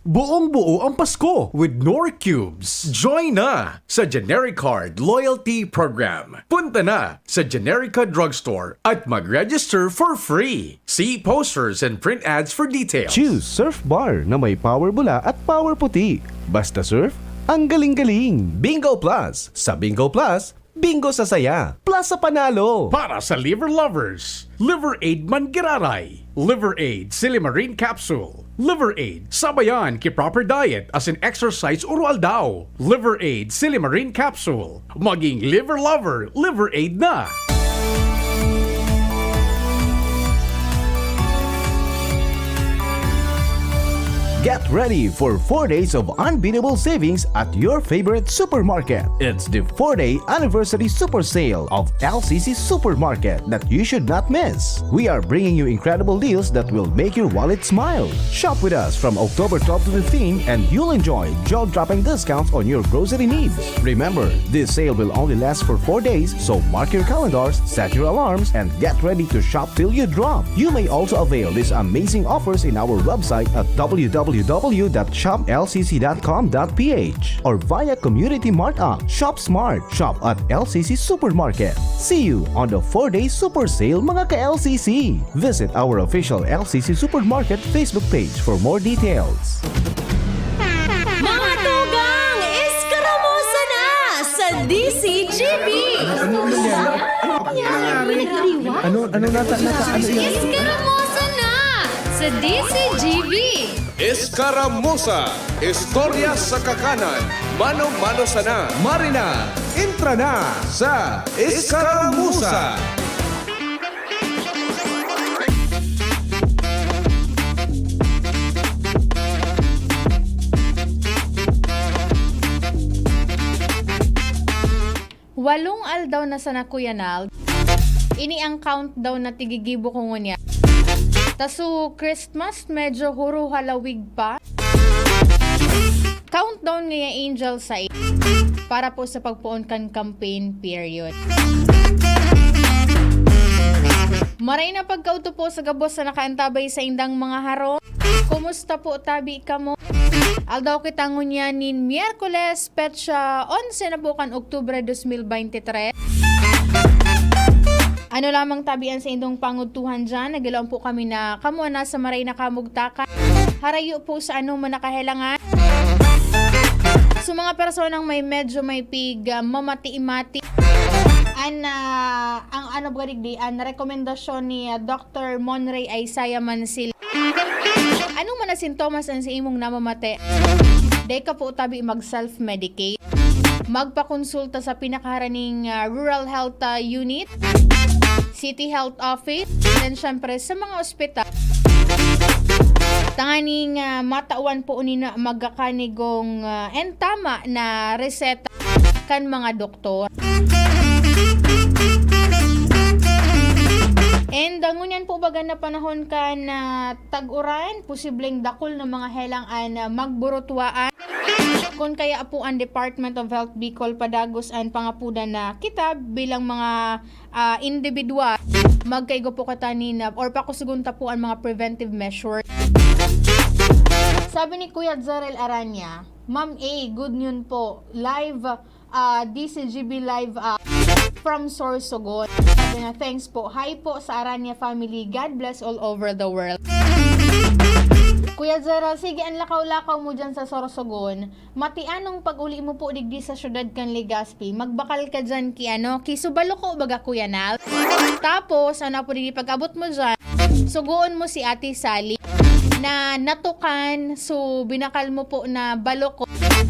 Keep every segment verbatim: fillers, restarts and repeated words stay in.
Buong-buo ang Pasko with Knorr Cubes. Join na sa Genericard Loyalty Program. Punta na sa Generica Drugstore at mag-register for free. See posters and print ads for details. Choose Surf Bar na may power bula at power puti. Basta surf, ang galing-galing! Bingo Plus! Sa Bingo Plus, bingo sa saya, plus sa panalo! Para sa liver lovers, Liver Aid Manggiraray, Liver Aid Silimarin Capsule, Liver Aid Sabayan ki Proper Diet asin Exercise Uro-aldaw, Liver Aid Silimarin Capsule. Maging liver lover, Liver Aid na! Get ready for four days of unbeatable savings at your favorite supermarket. It's the four-day anniversary super sale of L C C Supermarket that you should not miss. We are bringing you incredible deals that will make your wallet smile. Shop with us from October twelve to fifteen and you'll enjoy jaw-dropping discounts on your grocery needs. Remember, this sale will only last for four days, so mark your calendars, set your alarms, and get ready to shop till you drop. You may also avail these amazing offers in our website at w w w dot shop l c c dot com dot p h or via Community Mart app. Shop smart, shop at L C C Supermarket. See you on the four-day super sale, mga ka-L C C! Visit our official L C C Supermarket Facebook page for more details. Mga tugang, eskaramusa na sa D C G B! Ano nangyari? Ano nangyari? Ano, ano nata, nata, ano yan? Eskaramusa na sa D C G B! Eskaramusa, istorya sa kakanan, mano-mano sana. Marina, entra na sa Eskaramusa! Walong aldaw na sana, Kuya Nald. Ini ang countdown na tigigibo ko ngunyan. Ta su Christmas, medyo huro halawig pa. Countdown ngaya, Angel, sa para po sa pagpoon kan campaign period. Maray na pagkaudto po sa gabos na nakaantabay sa indang mga harong. Kumusta po tabi kamo? Aldaw kita ngunyan nin Miyerkules, petsa onse na po kan Oktubre dos mil bente tres. Ano lamang tabi an saindong pangudtuhan diyan? Nagilaon po kami na kamo an nasa maray na kamugtakan. Harayo po sa anoman na kahelangan. Sa mga personang may medyo may pig, ah, mamati-mati. An, ah, ang ano ba digdi, an rekomendasyon ni, ah, Doctor Monray Isaiah Mansilla. Ano man na sintomas an sa imong namamate? Dai ka po tabi mag-self-medicate. Magpakonsulta sa pinakaharaning, ah, Rural Health, ah, Unit, City Health Office, then syempre sa mga ospital. Tanganing, ah, matawan po nina magkakanigong, ah, and tama na reseta kan mga doktor. And, ah, ngunyan po baga na panahon kan, ah, tag-uran, posibleng dakul na mga helang an, ah, magburutwaan. Kun kaya po an Department of Health Bicol padagos an pangapodan na kita bilang mga, ah, indibidwal, magkaigwa po kita nin, ah, or pakusugon ta po an mga preventive measure. Sabi ni Kuya Jarel Aranya, "Ma'am A, good noon po. Live, ah, D C G B live, ah, from Sorsogon." Sabi niya, "Thanks po. Hi po sa Aranya family. God bless all over the world." Kuya Jarel, sige, an lakaw-lakaw mo diyan sa Sorsogon. Matianong pag-uli mo po digdi sa siyudad kan Legazpi, magbakal ka diyan ki ano, ki Subaluko baga, Kuya Nal. Tapos, ano po digdi pag-abot mo diyan, sugoon mo si Ate Sally na natukan, so binakal mo po na baluko.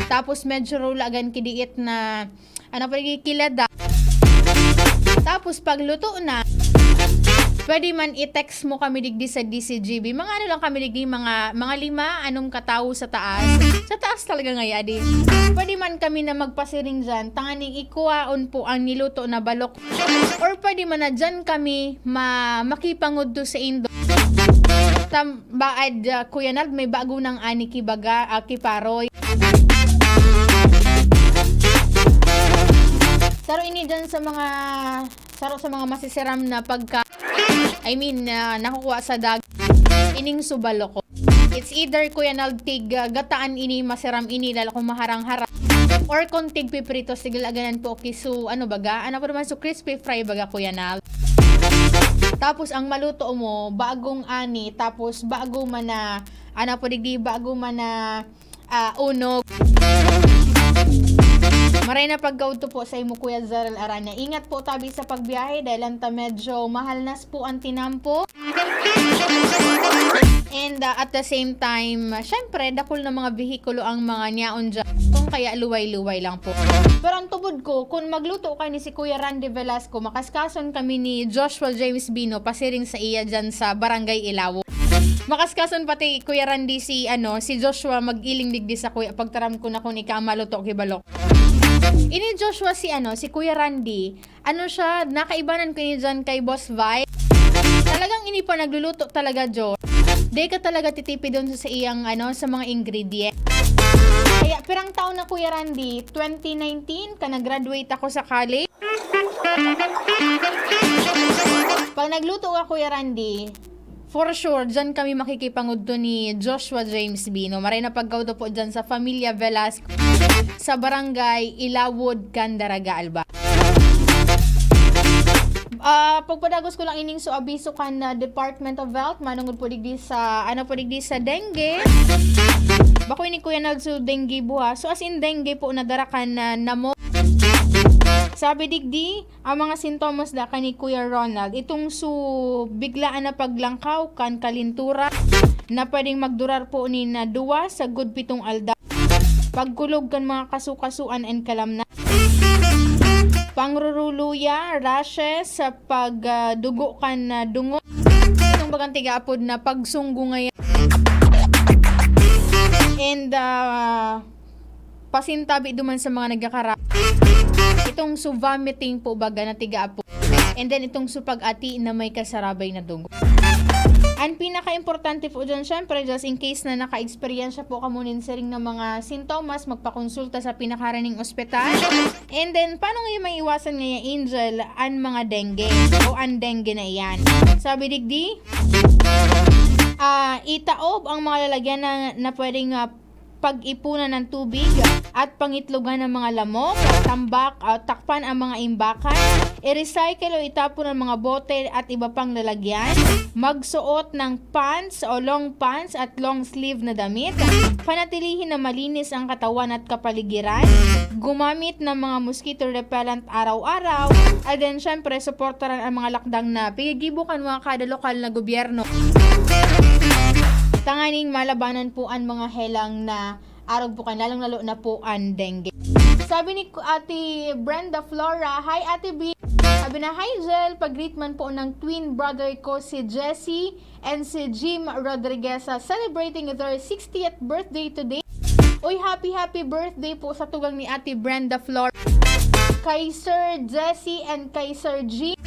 Tapos medyo rulagan ki diit na, ano po digdi, kilada. Tapos pagluto na, pwede man i-text mo kami digdi sa D C G B. Mga ano lang kami digdi, mga, mga lima, anom katawo sa taas. Sa taas talaga ngaya, di. Pwede man kami na magpasiring diyan, tanganing ikuhaon po ang niluto na balok. Or pwede man na diyan kami ma-, makipangudto sa indo. Tam-, baad, ah, Kuya Nald, may bago nang ani ki baga, ah, ki Paroy. Saro ini diyan sa mga, saro sa mga masisiram na pagka, I mean, ah, nakukuha sa dag-, ining subaloko. It's either, Kuya Nald, tig, ah, gataan ini, masiram ini, lalo kung maharang-harang. Or kung tig piprito, sige, laganan po, okay. So, ano baga? Ano po naman? So, crispy fry baga, Kuya Nald. Tapos, ang maluto mo, bagong ani, tapos bago man na, ano po, digdi, bago man na, ah, unog. Maray na pagkaudto po sa imo, Kuya Zarel Arana. Ingat po tabi sa pagbiyahe dahil anta medyo mahalnas po ang tinampo. And, ah, at the same time, syempre, dakul na mga behikulo ang mga niyaon dyan. Kung kaya luway-luway lang po. Pero ang tubod ko, kung magluto kayo ni si Kuya Randy Velasco, makaskason kami ni Joshua James Bino, pasiring sa iya dyan sa Barangay Ilawo. Makaskason pati Kuya Randy si, ano, si Joshua mag-iling digdi sa kuya, pagtaram ko na kung ika ang maluto, kibalok. Ini Joshua si, ano, si Kuya Randy, ano siya, nakaibanan ko ini dyan kay Boss Vi. Talagang ini pa nagluluto talaga, Jo. Di ka talaga titipid doon sa iyang, ano, sa mga ingredient. Kaya, pirang taon na, Kuya Randy? Twenty nineteen ka nag-graduate ako sa college. Pag nagluto ka, Kuya Randy, for sure, dyan kami makikipangudto ni Joshua James Bino. Maray na pagkauto po dyan sa Familia Velasco, sa Barangay Ilawod, Candaraga, Alba. Ah, pagpadagos ko lang ining so abiso kan, ah, Department of Health, manungod po digdi sa, ano po digdi sa dengue. Bako ini, Kuya Nald, so dengue buha. So, as in, dengue po nadara kan, ah, namo. Sabi digdi, ang mga sintomas da kan ni Kuya Ronald, itong so biglaan na paglangkaw kan kalintura na pwedeng magdurar po ni na duwa sagod pitong aldaw. Pagkulog kan mga kasukasuan and kalamnan. Pangruruluya, rashes, sa pag, ah, dugo kan, ah, dungo. Itong bagang tigaapod na pagsunggo ngayon. And, ah, pasintabi duman sa mga nagkakara. Itong so vomiting po baga na tigaapod. And then itong so pag-ati na may kasarabay na dugo. Ang pinaka-importante po dyan, syempre, just in case na naka-eksperyensya po kamo nin siring na mga sintomas, magpakonsulta sa pinakaharaning ospital. And then, paano ngayon maiwasan ngayon, Angel, ang mga dengue o ang dengue na iyan? Sabi digdi, ah, itaob ang mga lalagyan na, na pwedeng, ah, pag-ipunan ng tubig at pangitlogan ng mga lamok, tambak, ah, takpan ang mga imbakan, i-recycle o itapon ang mga bote at iba pang lalagyan, magsuot ng pants o long pants at long sleeve na damit, panatilihin na malinis ang katawan at kapaligiran, gumamit ng mga mosquito repellent araw-araw, at then syempre, suportaran ang mga lakdang na pinigibo kan mga kada lokal na gobyerno. Tanganing malabanan po ang mga helang na arog po kan, lalong-lalo na po ang dengue. Sabi ni Ku-, Ate Brenda Flora, "Hi, Ate B." Sabi na, "Hi, Jel. Pag-greet man po ng twin brother ko, si Jesse and si Jim Rodriguez, ah, celebrating their sixtieth birthday today." Uy, happy, happy birthday po sa tugang ni Ate Brenda Flora. Kay Sir Jesse and kay Sir Jim,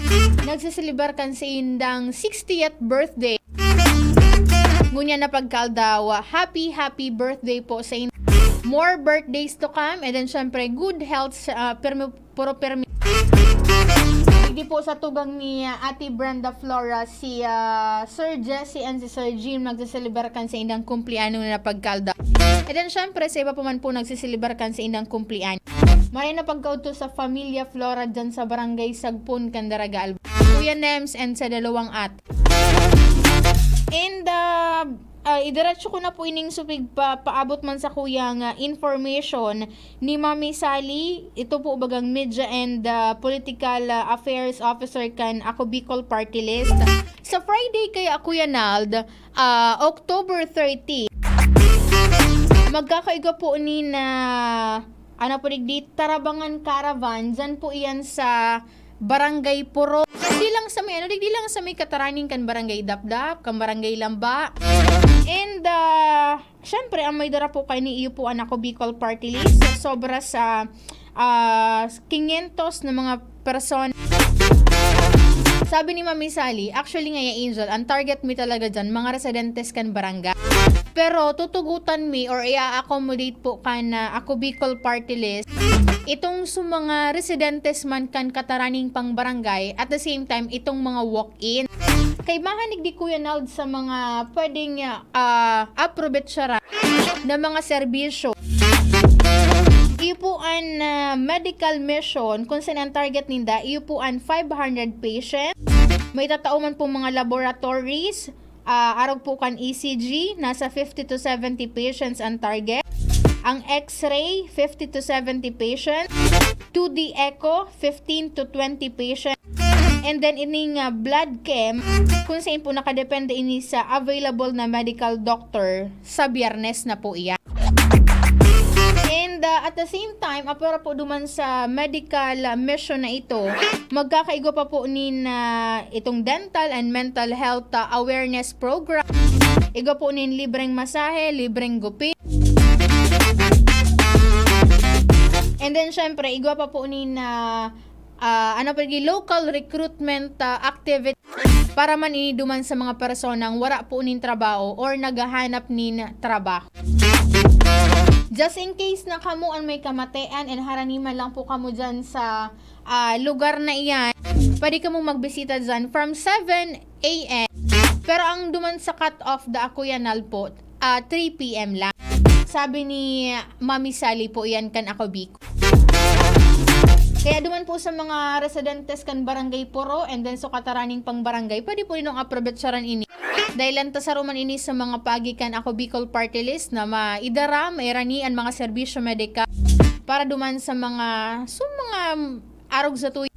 nagsiselebar kan sa indang sixtieth birthday. Ngunyan na pagkaldaw, happy, happy birthday po sa inyo. More birthdays to come, and then syempre, good health, ah, permi-, puro permi. Hindi po sa tugang ni, ah, Ate Brenda Flora, si, ah, Sir Jesse and si Sir Jim nagsiselebar kan sa indang kumpliano na pagkaldaw. And then syempre, sa iba pa man po nagsiselebar kan sa indang kumpliano. Maray na pagkaudto sa Familia Flora dyan sa Barangay Sagpon, Candaraga, Alba. Kuya Nems and sa dalawang at. And, ah, ah, idiretso ko na po ining supig pa, paabot man sa kuyang, ah, information ni Mami Sally. Ito po bagang Media and, ah, Political, ah, Affairs Officer kan Ako Bicol Party List. Sa Friday kaya, Kuya Nald, ah, October thirty, magkakaigwa po ni na ano po digdi, Tarabangan Caravan, dyan po iyan sa Barangay Puro. Digdi lang sa may, ano, digdi lang sa may kataraning kan Barangay Dapdap, kan Barangay Lamba. And, ah, syempre, ang may dara po kayo ni iyo po ang Ako Bicol Party List. Sobra sa, ah, quinientos na mga persona. Sabi ni Mami Sally, actually nga, ya Angel, ang target mi talaga dyan, mga residentes kan barangay. Pero tutugutan mi or i-accommodate po kan, ah, Ako Bicol Party List, itong sa mga residentes man kan kataraning pang barangay, at the same time, itong mga walk-in. Kaibahan digdi, Kuya Nald, sa mga pwedeng, ah, aprobetsaran na mga serbisyo. Iyo po an, ah, medical mission, kung saan ang target ninda, iyo po an five hundred patient. May tatao man po mga laboratories, ah, arog po kan E C G, nasa fifty to seventy patients ang target. Ang X-ray, fifty to seventy patients. Two D echo, fifteen to twenty patients. And then, ining, ah, blood chem, kung saan po nakadepende ini sa available na medical doctor, sa Biyernes na po iyan. And, ah, at the same time, apwera po duman sa medical, ah, mission na ito, magkakaigwa pa po nin, ah, itong dental and mental health, ah, awareness program. Igwa po nin libreng masahe, libreng gupit. And then, syempre, igwa pa po nin, ah, ah, ano pa, local recruitment, ah, activity para man ini duman sa mga personang wara po nin trabaho or naghahanap nin trabaho. Just in case na kamo an may kamatean and haraniman lang po kamo dyan sa, ah, lugar na iyan, pwede kamo magbisita dyan from seven a m. Pero ang duman sa cut off da, Kuya Nald, po, ah, three p m lang. Sabi ni Mami Sally po iyan kan Ako Bicol. Kaya duman po sa mga residentes kan Barangay Poro and then sa kataraning pang barangay, pwede po ninong aprobetsaran ini. Dahil lang ta saro man ini sa mga paagi kan Ako Bicol Party List na maidara, mairani an mga serbisyo medikal para duman sa mga, sa mga arog sa tuya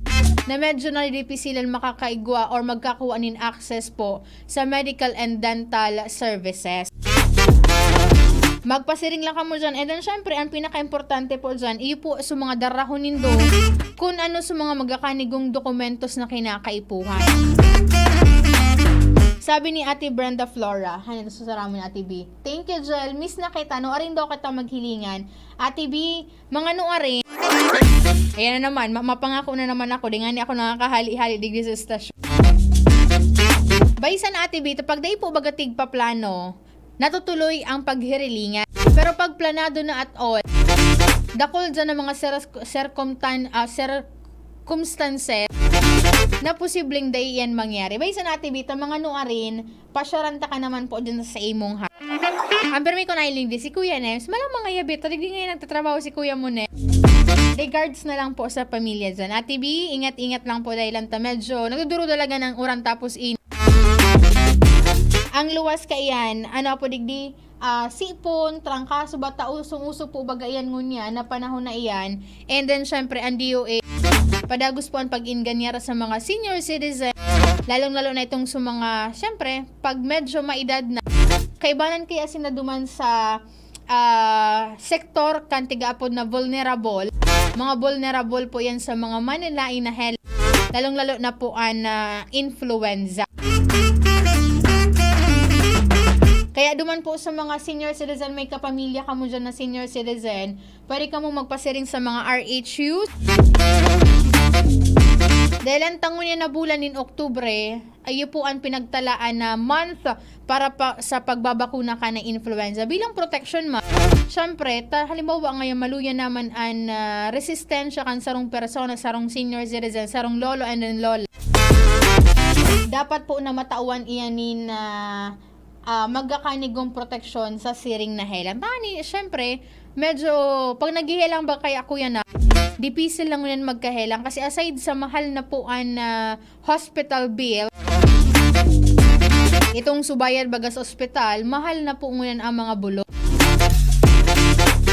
na medyo nadidipisilan makakaigwa or magkakuha nin access po sa medical and dental services. Magpasiring lang kamo dyan. And then, syempre, ang pinaka-importante po dyan, iyo po sa mga darahon nindo kung ano sa mga magakanigong dokumentos na kinakaipuhan. Sabi ni Ate Brenda Flora, hayan, susaraman ni Ate B. Thank you, Jel. Miss na kita, no? Arin daw kita maghilingan. Ate B, mga nuarin. Ayan na naman, ma-, mapangako na naman ako. Di nga ni ako nakakahali-hali digdi sa estasyon. Baysan, Ate B, pag dai po baga tigpaplano, natutuloy ang paghirilingan. Pero pag planado na at all, dakul dyan ang mga sir-, circumtan-, ah, circumstances na posibleng dai yan mangyari. Baysan, Ate B, ta mga nuarin, pasyaran ta ka naman po dyan sa imong ha-, Ang pirmi ko na hiling di si Kuya Nems. Malamang nga yabi, ta digdi ngayon nagtatrabaho si Kuya mo, ne. Regards na lang po sa pamilya dyan. Ate B, ingat-ingat lang po dahil ang ta medyo nagduduro talaga ng uran tapos in. Ang luwas kaiyan, ano po digdi, ah, sipon, trangkaso, bata, usong-uso po baga iyan ngunya na panahon na iyan. And then, syempre, ang D O H, padagos po ang pag-inganyara sa mga senior citizen, lalong-lalo na itong sa mga, syempre, pag medyo maedad na. Kaibanan kaya sinaduman sa, ah, sektor kan tigaapod na vulnerable. Mga vulnerable po yan sa mga manalain na health, lalong-lalo na po ang, ah, influenza. Kaya duman po sa mga senior citizen, may kapamilya kamo dyan na senior citizen, pwede kamo magpasiring sa mga R H U. Dahil ang tangon niya na bulan nin Oktubre, ayo po ang pinagtalaan na month para pa, sa pagbabakuna kan influenza. Bilang protection ma, syempre, ta, halimbawa ngayon, maluya naman ang, ah, resistensya kan sarong persona, sarong senior citizen, sarong lolo and then lola. Dapat po na matawan iyan nin, ah, ah, magkakanigong proteksyon sa siring na helang. Tani, syempre, medyo, pag naghihelang ba kaya, Kuya, na, dipisil lang yan magkahelang. Kasi aside sa mahal na po ang, ah, hospital bill, itong subayad baga sa ospital, mahal na po ngunyan ang mga bulong.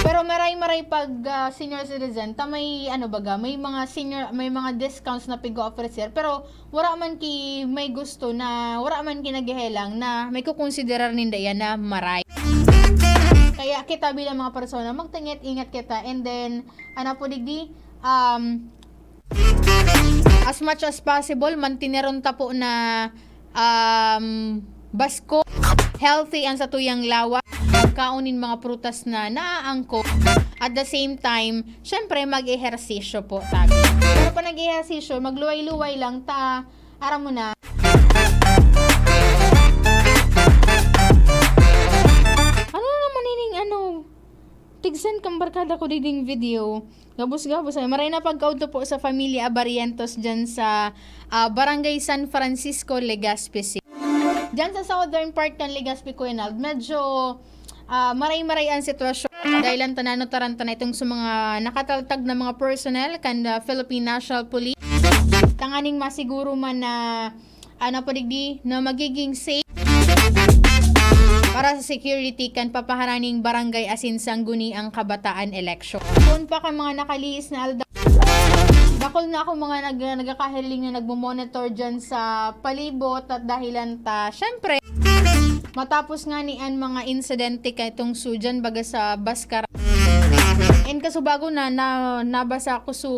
Pero maray-maray pag, ah, senior citizen, ta may, ano baga, may mga senior, may mga discounts na pig-offer, sir. Pero wala man ki may gusto na, wala man ki naghehelang na may kukonsiderar ninda yan na maray. Kaya kita bilang mga persona, magtinget-ingat kita. And then, ano po, digdi, um, as much as possible, mantineron ta po na, um, basko, healthy ang satuyang lawas, pagkaon nin mga prutas na naaangkop. At the same time, syempre, mag-ehersisyo po tabi. Pero pag nag-ehersisyo, magluway-luway lang ta, aram mo na. Ano na naman ining ano? Tig-send kang barkada ko diding video. Gabos-gabos ay maray na pagkaudto po sa Familia Barrientos dyan sa, ah, Barangay San Francisco, Legazpi City. Diyan sa southern part kan Legazpi, Kuya Nald, medyo, ah, maray-maray ang sitwasyon. Dahil ang tanano taranta na itong sa mga nakataltag na mga personnel kan, ah, Philippine National Police. Tanganing masiguro man na, ah, napadigdi na magiging safe para sa security kan papaharaning barangay asin sangguni ang kabataan election. Kung pa kan mga nakalihis na aldaw, dakul na ako mga nag-, nagkakahiling na nagmo-monitor dyan sa palibot at dahilan ta, syempre, matapos nga ni an mga insidente kay itong su dyan, baga sa Baskara. And kasubago na, na, nabasa ko su,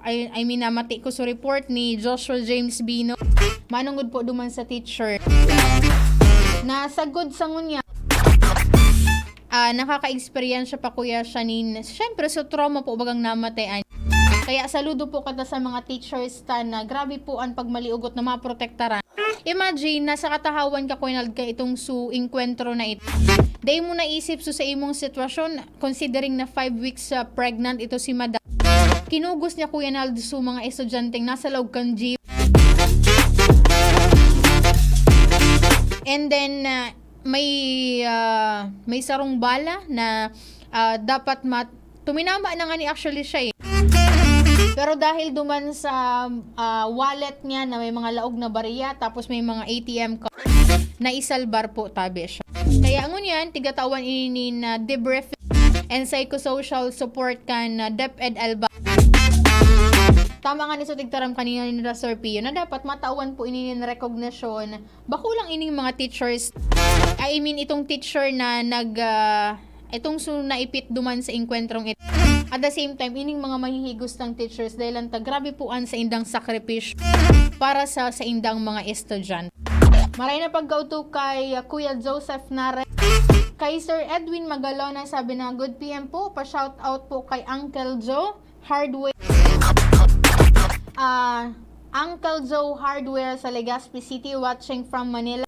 I, I mean, namati ko su report ni Joshua James Bino. Manungod po duman sa teacher. Nasagod sa ngunya, ah, nakaka-eksperyensya pa kuya siya nin, syempre, so trauma po bagang namatay. Kaya saludo po kita sa mga teachers ta na grabe po ang pagmaliugot na maprotektaran. Imagine, nasa katahawan ka, Kuya Nald, ka itong su enkwentro na ito. Dai mo naisip su sa imong sitwasyon, considering na five weeks, ah, pregnant ito si madam. Kinugos niya, Kuya Nald, su mga estudyanteng nasa laog kan jeep. And then, ah, may, ah, may sarong bala na, ah, dapat mat-, tuminama na nga ni actually siya eh. Pero dahil duman sa, ah, wallet niya na may mga laog na bariya, tapos may mga A T M card, naisalbar po tabi siya. Kaya ngunyan, tigatawan ini na debriefing and psychosocial support kan, ah, DepEd Albay. Tama nga ni su tigtaram kanina ni Sir Pio na dapat matawan po ini nin recognition. Bako lang ining mga teachers, I mean, itong teacher na nag, ah, itong su naipit duman sa engkwentrong ito. At the same time, ining mga mahihigos ng teachers dahil lang ta grabe po an sa indang sakripisyo para sa, sa indang mga estudyante. Maray na pagkauto kay, ah, Kuya Joseph Nare. Kay Sir Edwin Magalona, sabi na, "Good P M po, pa-shout out po kay Uncle Joe Hardware." Ah, Uncle Joe Hardware sa Legazpi City, watching from Manila.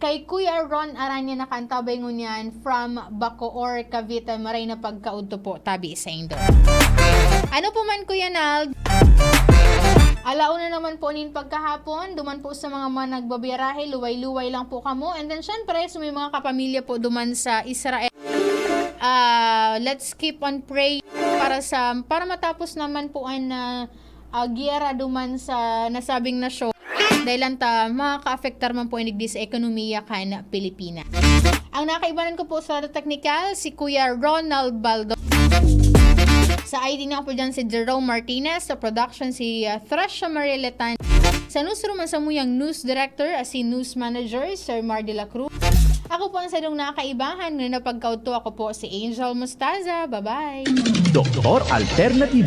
Kay Kuya Ron Aranya na kantabay ngunyan from Bacoor, Cavite. Maray na pagkaudto po, tabi sa indo. Ano po man, Kuya Nald? Alauna naman po nin pagkahapon, duman po sa mga, mga nagbabiyarahe, luway-luway lang po kamo. And then, syempre, sa may mga kapamilya po duman sa Israel, ah, let's keep on praying para sa, para matapos naman po ang, ah, ah, giyera duman sa nasabing nasyon. Dahil lang ta, makakaapektar man po ini digdi sa ekonomiya kan Pilipinas. Ang nakaibanan ko po sa teknikal, si Kuya Ronald Baldo. Sa I D na po dyan si Jerome Martinez. Sa production, si, ah, Thrasha Marie Letan. Sa newsroom, ang samuyang news director, ah, si news manager, Sir Mar de la Cruz. Ako po ang sadong nakaibahan na napagkaudto. Ako po si Angel Mostaza. Bye-bye. Doktor Alternativo.